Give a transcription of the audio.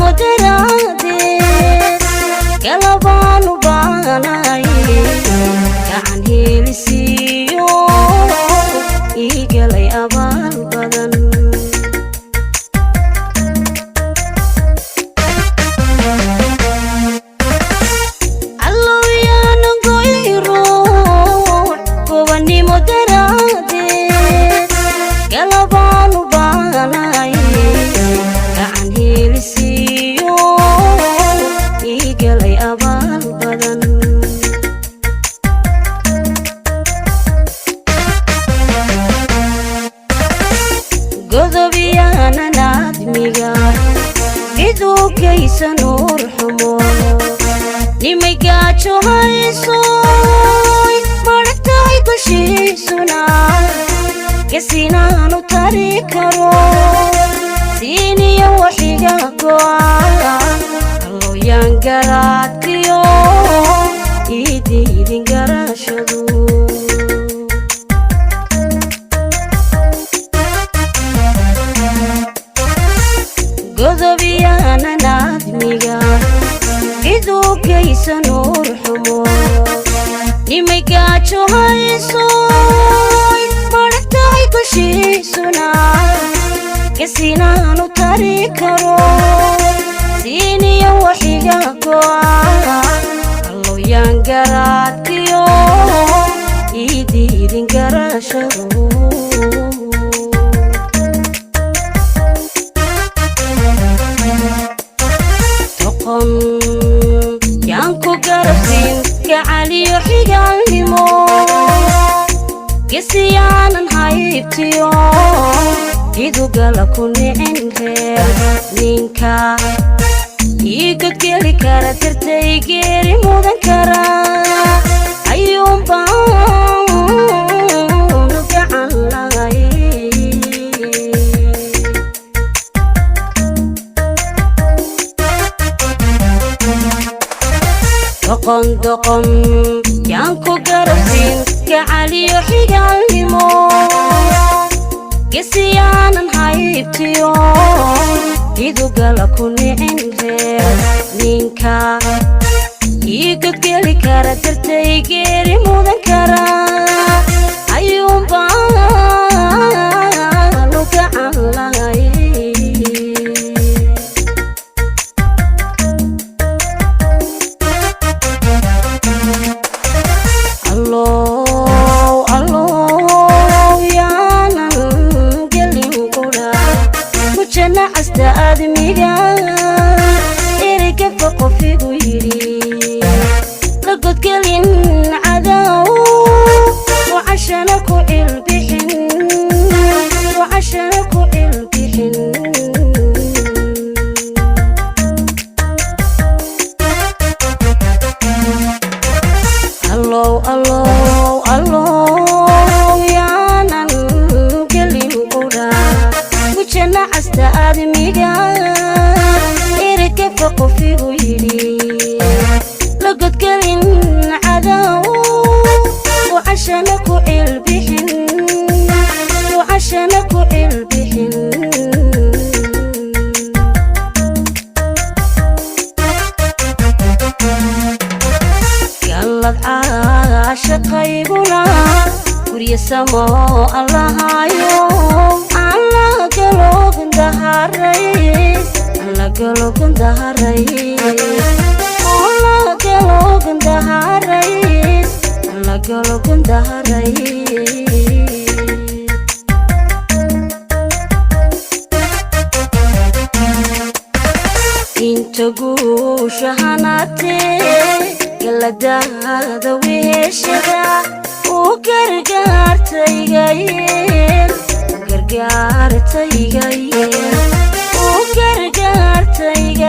Gobannimo daraaddeed galabaanu baanay, gacan helisiiyo ii galay abaal badan. Allowyaanan goy ruux gobannimo daraaddeed galabaanu baanay, gacan helisiiyo ii galay abaal badan. Godobyaanan aadmiga ciduu geysan uur xumo, nimay gaajo haysoy maragtahay dushiisuna, gesinaanu tari karo siiniyo waxiga go'a. Alloyaan garaadkiyo ii diidin garashadu. Godobyaanan aadmiga ciduu geysan uur xumo, nimay gaajo haysoy maragtahay dushiisuna, gesinaanu tari karo siiniyo waxiga go'a. Alloyaan garaadkiyo ii diidin garashadu. Doqon yaan ku garabsiin gacaliyo xigaalnimo, gesiyaanan haybtiyo cidugala ku nicin reer, ninka ii godgeli kara dartay geeri mudan kara ayuunbaanu gacan lahay. Doqon doqon yaan ku garabsiin gacaliyo xigaalnimo, gesiyaanan haybtiyo cidugala ku nicin reer, ninka ii godgeli kara dartay geeri mudan kara ayuunbaanu gacan lahay. Allow allow yaanan gelin qura mujana casta aadmiga, ereygafa qofigu yidhi la godgelin cadow, wacashana ku cilbixin, wacashana ku cilbixin. Allow allow allow yaanan gelin qura mujana casta aadmiga, ereygafa qofigu yidhi la godgelin cadow, wacashana ku cilbixin, wacashana ku cilbixin. Gallad caashaqayguna guryo samo allahayo, alla galogundaharay, alla galogundaharay, alla galogundaharay, alla galogundaharay. Inta guusha hanatee galadaada weheshada u gargaartaygayeel, gargaartaygayeel, u gargaartayga.